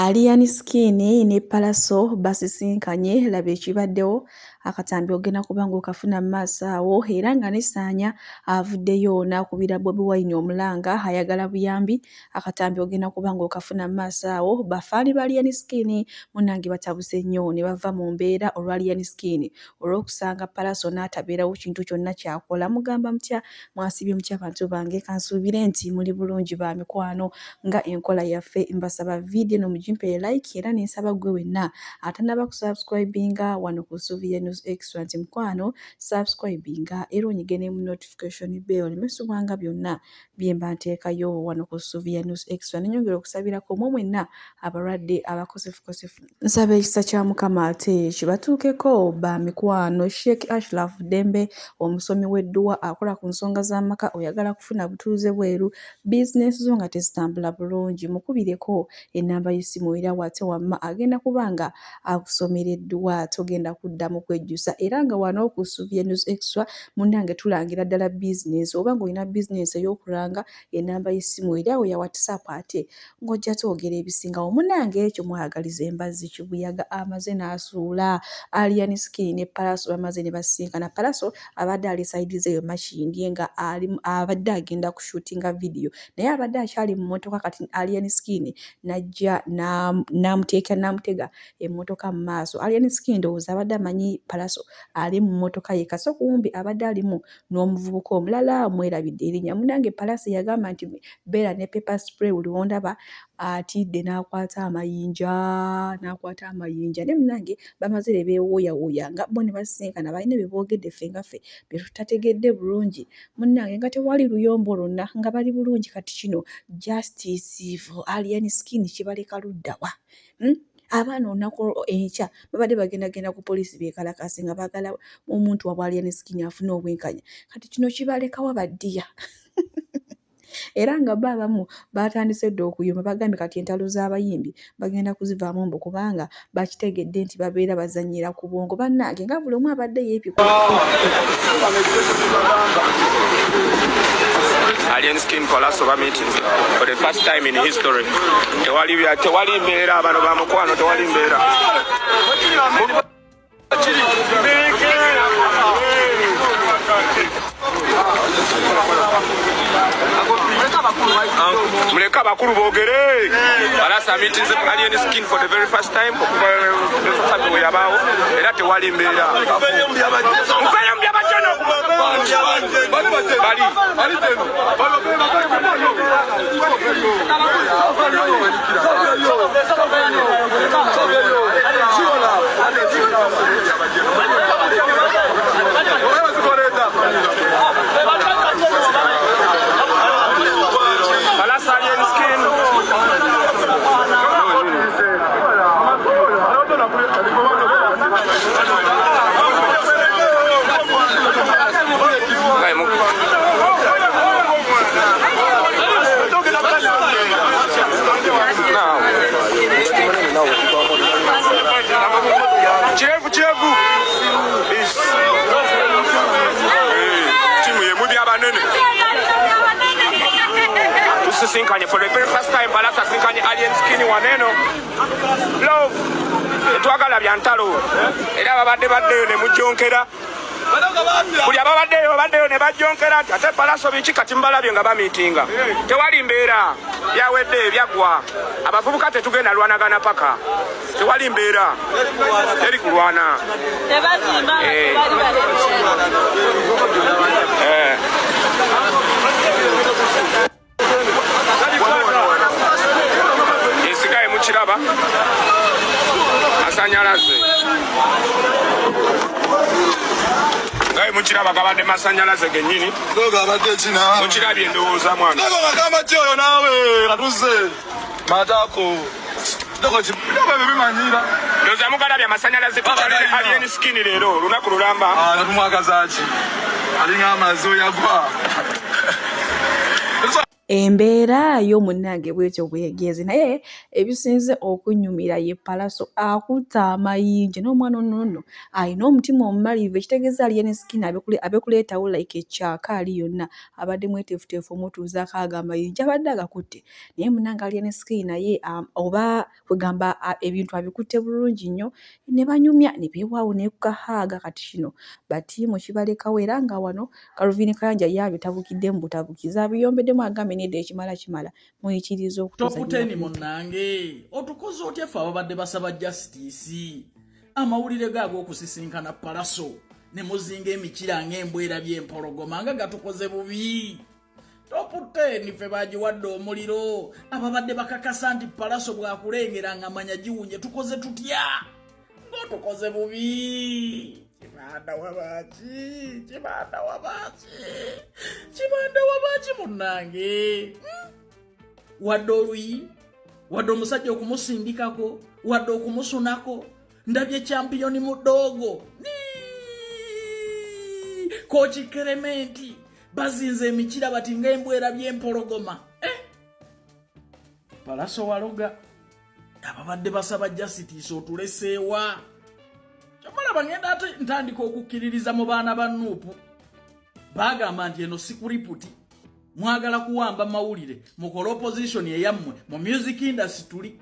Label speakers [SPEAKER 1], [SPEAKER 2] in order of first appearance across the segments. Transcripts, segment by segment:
[SPEAKER 1] Alien Skin ne Pallaso basisinkanye laba ekibaddewo akatambi ogenda kuba ng'okafuna mu maaso awo era nga ne Ssaanya avuddeyo n'akubira Bobi Wine omulanga ayagala buyambi akatambi ogenda kuba ng'okafuna mu maaso awo bafaani ba Alien Skin munnange batabuse nnyo ne bava mu mbeera olwa Alien Skin olw'okusanga Pallaso n'atabeerawo kintu kyonna ky'akola mugamba mutya Mwasiibye mutya bantu bange kansuubire nti muli bulungi ba mikwano nga enkola yaffe mbasaba vidiyo eno mugimpere like era nensaba gwe wenna atanaba kusubscribinga wano ku Suvia News Extra nti mukwano subscribinga era onyige ne mu notification bell oleme subwanga byonna byemba nteekayo wano ku Suvia News Extra nenyongera okusabirako mwe mwenna abalwadde abakosefukosefu Nsaba ekisa kya Mukama ate kibatuukeko ba mikwano. Sheikh Ashraf Ddembe omusomi w'edduwa akola ku nsonga z'amaka oyagala kufuna butuuze bweru, bizinensi zo nga tezitambula bulungi mukubireko ennamba y'essimu era wate wamma agenda kuba nga akusomera edduwa togenda kuddamu kwejjusa era nga wano ku Suvia News Extra munnange tulangira ddala bizinensi oba ng'olina bizinensi ey'okulanga ennamba y'essimu eri awo ya WhatsApp ate ng'ojja twogera ebisingawo munange ekyo mwagaliza embazzi kibuyaga amaze n'asuula Alien Skin ne Pallaso bamaze ne basinkana Pallaso abadde ali sayidi zeeyo Makindye nga ali abadde agenda kushutinga vidiyo naye abadde akyali mu mmotoka kati Alien Skin n'ajja n'amuteeka n'amutega emmotoka mu maaso Alien Skin ndowooza abadde amanyi Pallaso ali mu mmotoka ye kasa okuwumbi abadde alimu n'omuvubuka omulala mwerabidde erinnya munange Palasi yagamba nti beera ne paper spray buli wondaba atidde n'akwata amayinja n'akwata amayinja naye munange bamaze ne beewooyawooya nga bo ne basisinkana balina bye boogedde ffe nga ffe bye tutategedde bulungi munnange nga tewali luyombo lwonna nga bali bulungi kati kino justice for alien skin kibaleka luddawa hmm? Abaana olunaku enkya babadde bagenda genda ku poliisi beekalakaase nga baagala omuntu wabwe Alien Skin afune obwenkanya kati kino kibalekawa baddiya era nga bo abamu baatandise dda okuyomba bagambye kati entalo z'abayimbi bagenda kuzivaamu mbu kubanga bakitegedde nti babeera bazannyira ku bwongo bannange nga buli omu abadde yeepika.
[SPEAKER 2] Alien Skin Pallaso ba meeting for the first time in history. Tewali bya tewali mbeera bano ba mukwano tewali mbeera. Muleke abakulu boogere. Pallaso meetings Alien Skin for the very first time okuva Sabi we yabaawo era tewali mbeera. Muveeyo mu byabajja bali Pallaso Alien Skin. Kirevu kirevu timu yemu byabanene tusisinkanye for the very first time Pallaso asinkanye Alien Skin waneno love tetwagala bya ntalo era babadde baddeyo ne mujonkera buli ababaddeyo babaddeyo ne bajonkera nti ate Pallaso biki kati mubalabye nga bamiitinga tewali mbeera byawedde byaggwa abavubuka tetugenda lwanagana paka tewali mbeera teri kulwana eh. Eh. Esigaye mukiraba masanyalaze ngaye mukiraba gabadde masanyalaze genyini mukirabye endowooza mwana ndowooza mugalabye amasanyalaze tukyalire alien skin leero olunaku lulamba
[SPEAKER 3] ah, tumwagazaki alinga amazi oyagwa.
[SPEAKER 1] Embeera yo munnange bw'etyo bw'egenze naye ebisinze okunnyumira ye Pallaso akutte amayinja n'omwana ono nno alina omutima omumalirivu ekitegeeza Alien Skin abekuleetawo like ekyakaali yonna abadde mweteefuteefu omutuuzaako ago amayinja abadde agakutte naye munnange Alien Skin naye oba kwegamba ebintu abikutte bulungi nnyo ne banyumya ne beewaawo ne kukahaaga kati kino batiimu kibalekawo era nga wano Calvin Kayanja ye abitabukiddemu butabukizi abiyombeddemu agambye nedda ekimala kimala muyitiriza okutuusa
[SPEAKER 3] Top 10 munnange otukoze otya ffe ababadde basaba justice amawulire gaago okusisinkana Pallaso ne muzinga emikira ng'embwa erabye empologoma nga gatukoze bubi. Top 10 ffe bagiwadde omuliro ababadde bakakasa nti Pallaso bw'akulengera nga manya giwunye tukoze tutya ng'otukoze bubi. Kibanda wabaki, kibanda wabaki, kibanda wabaki munnange. Wadde oluyi, wadde omusajja okumusindikako, wadde okumusunako, ndabye champiyoni mudogo Koki Kerementi bazinze emikira bati ng'embwa erabye empologoma. Pallaso waloga ababadde basaba justice otuleseewa. Kyamala ngenda ate ntandika okukkiririza mu baana ba Nuupu. Bagamba nti eno script, mwagala kuwamba mawulire mukole opposition eyammwe mu music industry.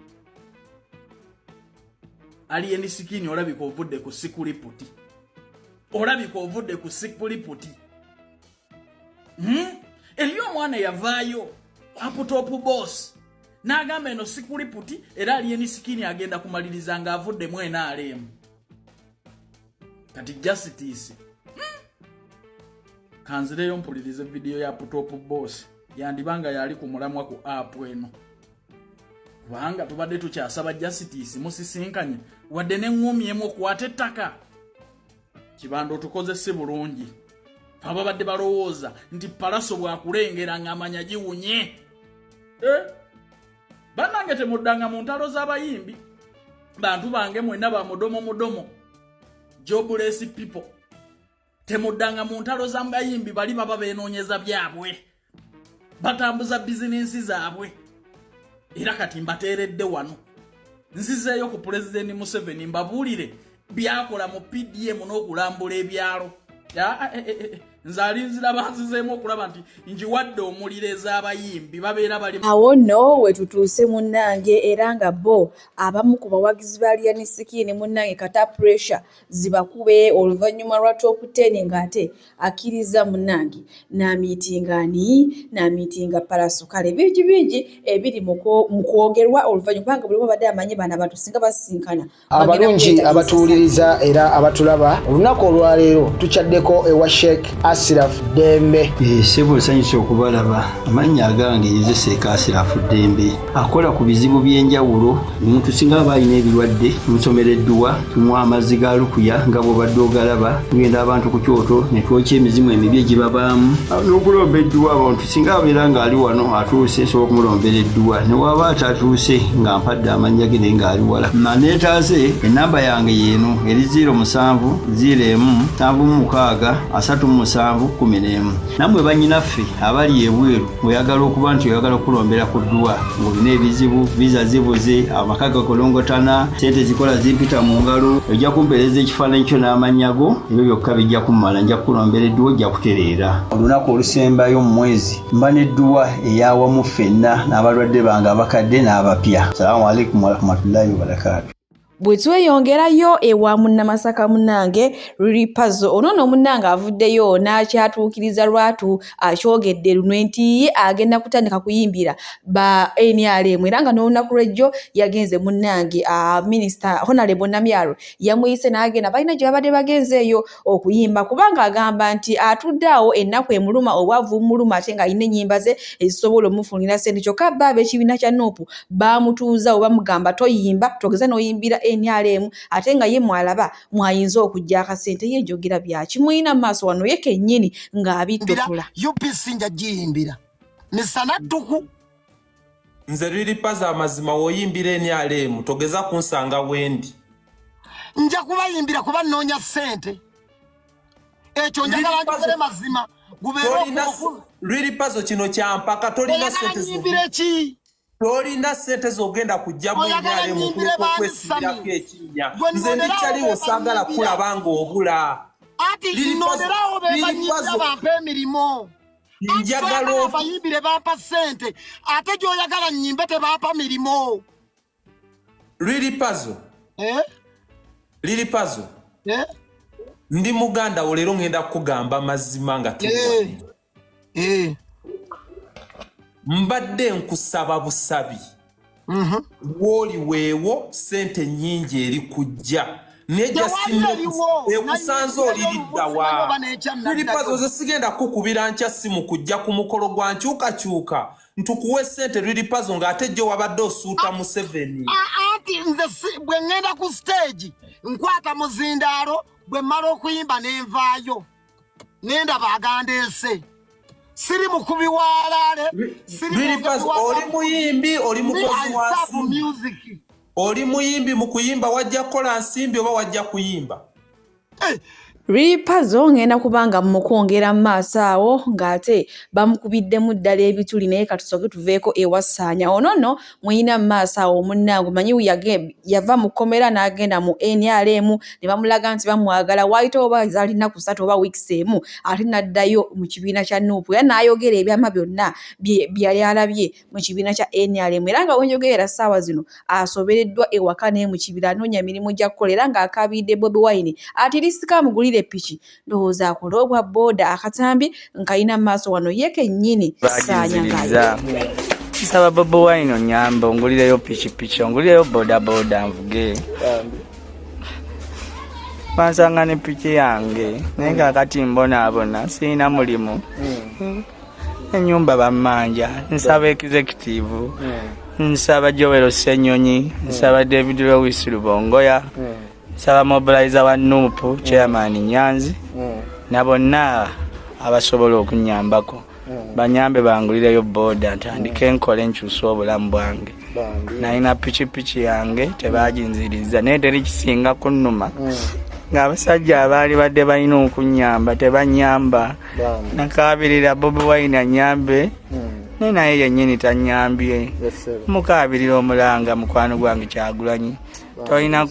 [SPEAKER 3] Alien Skin olabika ovudde ku script, olabika ovudde ku script. Eriyo omwana eyavaayo Aptop Boss n'agamba eno script era Alien Skin agenda kumaliriza ng'avuddemu NRM. Kati justice kanzireyo mpulirize vidiyo ya Aptop Boss, yandibanga yali ku mulamwa ku app eno, kubanga tubadde tukyasaba justice musisinkanye wadde n'eŋŋumi emu okwata ettaka. Kibanda otukoze si bulungi. Ababadde balowooza nti Pallaso bw'akulengera ng'amanya giwunye. Bannange temuddanga mu ntalo z'abayimbi, bantu bange mwenna ba mudomo mudomo, jobless people, temuddanga mu ntalo z'abayimbi. Bali baba beenoonyeza byabwe, batambuza bizinensi zaabwe. Era kati mbateeredde wano, nzizeeyo ku Pulezidenti Museveni mbabuulire byakola mu PDM n'okulambula ebyalo. Nze alinzira banzizeemu okulaba nti njiwadde omuliro ez'abayimbi babeera bali
[SPEAKER 1] Awo nno we tutuuse munnange, era nga bo abamu ku bawagizi ba Alien Skin munnange kata pressure zibakube oluvannyuma lwa Top 10 ng'ate akkiriza munnange n'amiitinga ani n'amiitinga Pallaso. Kale bingi bingi ebiri mu kwogerwa oluvannyuma, kubanga buli omu abadde amanyi bano abantu singa basisinkana
[SPEAKER 4] Abalungi abatuwuliriza era abatulaba, olunaku olwaleero tukyaddeko ewa Sheikh Asiraf Ddembe.
[SPEAKER 5] Ssebo, nsanyusa okubalaba. Amannya agange nze Sheikh Asirafu Ddembe, akola ku bizibu by'enjawulo. Omuntu singa aba alina ebirwadde, tumusomera edduwa, tumuwa amazzi ga lukuya nga bw'obadde ogalaba. Tugenda abantu ku kyoto ne twokya emizimu emibi egibabaamu n'okulomba edduwa. Abantu singa abeera ng'ali wano atuuse, nsobola okumulombera edduwa, ne waba atatuuse nga mpadde amannya ge naye ng'ali wala naneetaase, enamba yange yeeno eri 07 01 76 37 11. Nammwe bannyinaffe abali ebweru, ng'oyagala okuba nti oyagala okulombera ku dduwa, ng'olina ebizibu, visa zibuze, amaka gakolongotana, sente zikola zimpita mu ngalo, ojja kumpeereza ekifaananyi kyo n'amannya go, ebyo byokka bijja kummala, nja kukulombera edduwa, ojja kutereera. Olunaku olusembayo mu mwezi mba n'edduwa eyawamu ffenna n'abalwadde bange abakadde n'abapya. Salaamu alaikum warahmatullahi wabarakaatu.
[SPEAKER 1] Bwe tweyongerayo ewa munnamasaka munnange Lili Pazo, ono nno munnange avuddeyo n'akyatuukiriza lwatu, akyogedde lunwe nti ye agenda kutandika kuyimbira ba NRM, era nga n'olunaku lw'ejjo yagenze munnange minisita Honorable Namyalo yamuyise n'agenda, balina gye babadde bagenze eyo okuyimba, kubanga agamba nti atudde awo ennaku emuluma, obwavu bumuluma, ate ng'alina ennyimba ze ezisobola omufunira ssente, kyokka bo ab'ekibiina kya NUP baamutuuza oba bamugamba toyimba, togeza n'oyimbira NRM, ate nga ye mwalaba mwayinza okujja akasente. Ye njogera byaki muyina mu maaso wano ye kennyini ng'abittotola.
[SPEAKER 6] UPC nja giyimbira misana ttuku.
[SPEAKER 7] Nze Lili Pazo, amazima w'oyimbira NRM togeza kunsanga wendi.
[SPEAKER 6] Nja kubayimbira kuba nnoonya ssente. Ekyo njagala njogere mazima gubeere
[SPEAKER 7] Lili Pazo kino kyampaka tolina
[SPEAKER 6] Oyagala
[SPEAKER 7] sente
[SPEAKER 6] nyimbire ki?
[SPEAKER 7] Tolina sente zogenda kujjamu
[SPEAKER 6] Oyagala
[SPEAKER 7] NRM
[SPEAKER 6] nyimbire
[SPEAKER 7] okuleka
[SPEAKER 6] baani, Sami?
[SPEAKER 7] okwesibirako ekinnya.
[SPEAKER 6] Gwe
[SPEAKER 7] Nze
[SPEAKER 6] nnonderawo
[SPEAKER 7] ndikyaliwo
[SPEAKER 6] be
[SPEAKER 7] saagala
[SPEAKER 6] banyimbira.
[SPEAKER 7] kulaba ng'obula.
[SPEAKER 6] Ati
[SPEAKER 7] Lili Pazo,
[SPEAKER 6] nnonderawo be
[SPEAKER 7] Lili
[SPEAKER 6] banyimbira
[SPEAKER 7] Pazo,
[SPEAKER 6] bampa emirimu. Ati
[SPEAKER 7] njagala
[SPEAKER 6] toyagala mbayimbire bampa ssente, ate gy'oyagala nnyimbe tebampa mirimu.
[SPEAKER 7] Lili Pazo,
[SPEAKER 6] Eh?
[SPEAKER 7] Lili Pazo,
[SPEAKER 6] Eh?
[SPEAKER 7] ndi muganda wo leero ngenda kukugamba mazima nga tuli
[SPEAKER 6] Eh.
[SPEAKER 7] wano.
[SPEAKER 6] Eh.
[SPEAKER 7] Mbadde nkusaba busabi. Wooli weewo ssente nnyingi eri kujja naye
[SPEAKER 6] Tewali
[SPEAKER 7] jasinga
[SPEAKER 6] eriwo.
[SPEAKER 7] ekusanze
[SPEAKER 6] Naye
[SPEAKER 7] oliridda
[SPEAKER 6] oba
[SPEAKER 7] wa
[SPEAKER 6] n'ekyannaddayo.
[SPEAKER 7] Lili Pazo, nze sigenda kukubira nkya simu kujja ku mukolo gwa nkyukakyuka ntukuwe ssente Lili Pazo ng'ate jjo wabadde osuuta Museveni.
[SPEAKER 6] Anti nze bwe ŋŋenda ku stage nkwata muzindaalo, bwe mmala okuyimba ne nvaayo nendaba agandeese. Siri mukubi wa alaale, siri
[SPEAKER 7] Lili
[SPEAKER 6] mwogezi
[SPEAKER 7] Pazo,
[SPEAKER 6] wa
[SPEAKER 7] oli muyimbi, oli
[SPEAKER 6] Me,
[SPEAKER 7] mukozi
[SPEAKER 6] I
[SPEAKER 7] wa
[SPEAKER 6] serve
[SPEAKER 7] nsimbi.
[SPEAKER 6] music.
[SPEAKER 7] Oli muyimbi, mu kuyimba wajja kukola nsimbi oba wajja kuyimba?
[SPEAKER 1] Lili Pazo ngenda kubanga mukwongera mu maaso awo ng'ate bamukubiddemu ddala ebituli, naye katusooke tuveeko ewa Ssaanya. Ono nno muyina mu maaso awo munnange, omanyi yava mu kkomera n'agenda mu NRM ne bamulaga nti bamwagala, waayitawo oba zaali nnaku 3 oba wiikisi emu ate n'addayo mu kibiina kya NUP era n'ayogera ebyama byonna bye yali alabye mu kibiina kya NRM. Era nga wenjogerera ssaawa zino asobereddwa ewaka naye mu kibira anoonya mirimu gya kukola era ng'akaabidde Bobi Wine atirisika amugulire piki, ndowooza akole obwa booda. Akatambi nkalina mu maaso wano ye kennyini Ssaanya
[SPEAKER 8] Baginziriza.
[SPEAKER 1] ng'ayogera.
[SPEAKER 8] Nsaba Bobi Wine onyambe ongulireyo pikipiki, ongulireyo bodaboda nvuge. Bansanga ne piki yange naye kaakati mbonaabona, sirina mulimu, ennyumba bammanja. Nsaba executive, nsaba Joel Ssenyonyi, nsaba David Lewis Lubongoya, nsaba mobilizer wa NUP chairman Nyanzi na bonna abasobola okunyambako banyambe bangulireyo boda ntandike nkole nkyuse obulamu bwange. Nalina pikipiki yange tebaginziriza, naye teri kisinga kunnuma ng'abasajja abaali badde balina okunyamba tebanyamba. Nakaabirira Bobi Wine anyambe, naye naye yennyini tanyambye. Mukaabirira omulanga mukwano gwange Kyagulanyi, tolina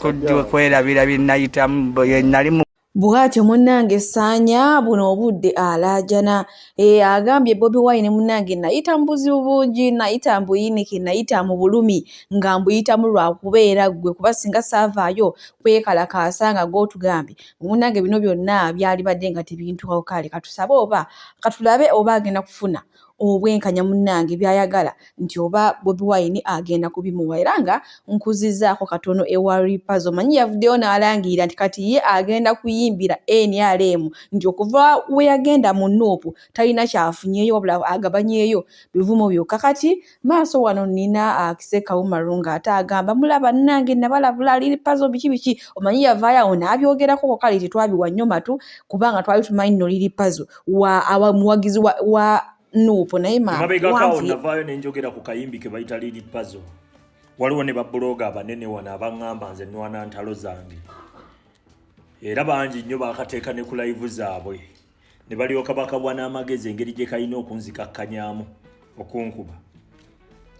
[SPEAKER 8] kwerabira byenayitamu nali mu
[SPEAKER 1] Bw'atyo munnange Ssaanya buno obudde alaajana. Agambye Bobi Wine munnange nayita mu buzibu bungi, nayita mu buyinike, nayita mu bulumi nga mbuyitamu lwa kubeera ggwe, kuba singa saavaayo kwekalakaasa nga gw'otugambye munnange bino byonna byalibadde nga tebintuukako. Kale katusabe oba katulabe oba agenda kufuna obwenkanya munnange by'ayagala nti oba Bobi Wine agenda kubimuwa. Era nga nkuzizzaako katono ewa Lili Pazo, omanyi yavuddeyo n'alangirira nti kati ye agenda kuyimbira NRM, nti okuva we yagenda mu NUP talina kyafunyeeyo wabula agabanyeeyo bivumo byokka. Kati maaso wano nina Kiseka Umaru ng'ate agamba mulaba nnange nabalabula Lili Pazo biki biki, omanyi yavaayo awo n'abyogerako, kale tetwabiwa nnyo matu kubanga twali tumanyi nno Lili Pazo wa muwagizi wa NUP, naye
[SPEAKER 9] mabegako awo navaayo ne njogera ku kayimbi ke bayita Lili Pazo. Waliwo ne babuloga abanene wano abaŋŋamba nze nnwana ntalo zange, era bangi nnyo bakateeka ne ku live zaabwe ne balyoka bakabwa n'amagezi engeri gye kalina okunzikakkanyaamu okunkuba.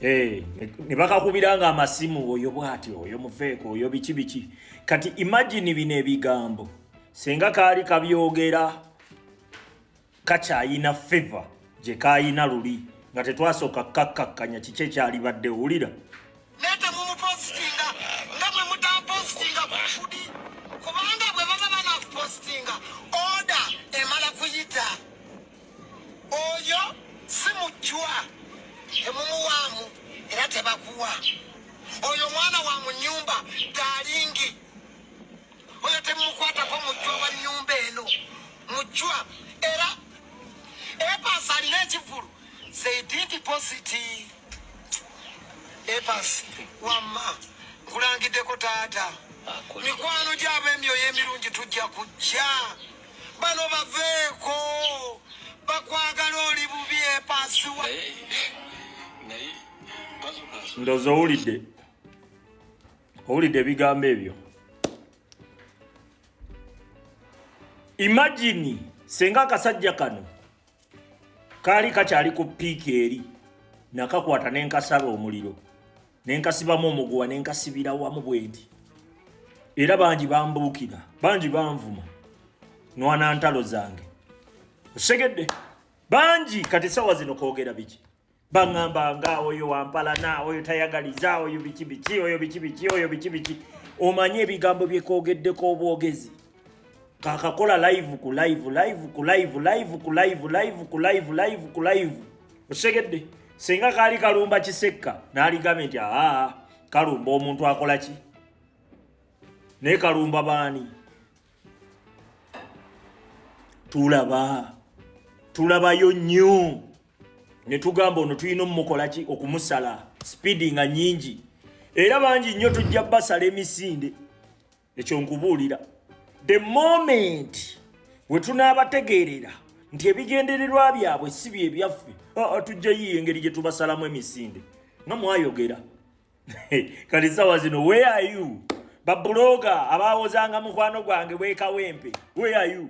[SPEAKER 9] Ne bakakubiranga amasimu, oyo bw'ati, oyo muveeko, oyo biki biki. Kati imagine bino ebigambo singa kaali kabyogera kakyayina favor gye kaayina luli nga tetwasooka kukakkakkanya, kiki ekyalibadde? Wulira.
[SPEAKER 6] Naye temumupositinga nga bwe mutampositinga kufudi, kubanga bwe baba banakupositinga order emala kuyita. Oyo si mujjwa, temumuwaamu era tebakuwa. Oyo mwana wa mu nyumba dalingi, oyo temumukwatako, mujjwa wa nyumba eno mujjwa. Era Epasi alina ekivulu seidinti positi Epasi wamma nkulangiddeko taata. Mikwano gy'ab'emyoyo emirungi tujja kujja, bano baveeko bakwagala oli bubi. Epasi wa
[SPEAKER 9] Ndowooza owulidde ebigambo ebyo. Imagine senga akasajja kano Kaali kakyali ku piiki eri, nakakwata ne nkasala omuliro, ne nkasibamu omuguwa, ne nkasibira wamu bwenti. Era bangi bambuukira, bangi banvuma, nwana ntalo zange. Osegedde bangi kati sawa zino kwogera biki? Baŋŋamba nga oyo wampalana, oyo tayagaliza, oyo biki biki, oyo biki biki, oyo biki biki. Omanye ebigambo bye koogeddeko obwogezi. Kakakola live ku live, live ku live, live ku live, live ku live, live ku live. Osegedde singa kaali kalumba kisekka n'aligambye nti aa kalumba omuntu akola ki, naye kalumba baani? Tulaba tulabayo nnyo ne tugamba ono tulina omukola ki, okumusala sipiidi nga nnyingi, era bangi nnyo tujja basala emisinde. Ekyo nkubuulira, the moment we tunaabategeerera nti ebigendererwa byabwe si bye byaffe, tujja yiiyo engeri gye tubasalamu emisinde nga mwayogera. Kati sawa zino where are you babuloga abawozanga mukwano gwange wekawempe? Where are you?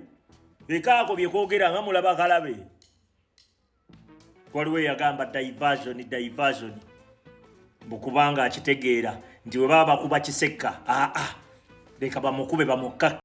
[SPEAKER 9] Ekaako byekwogera nga mulaba kalabe. Waliwo eyagamba diversion, diversion, bukubanga akitegeera nti we baba bakuba kisekka, aa leka bamukube bamukka.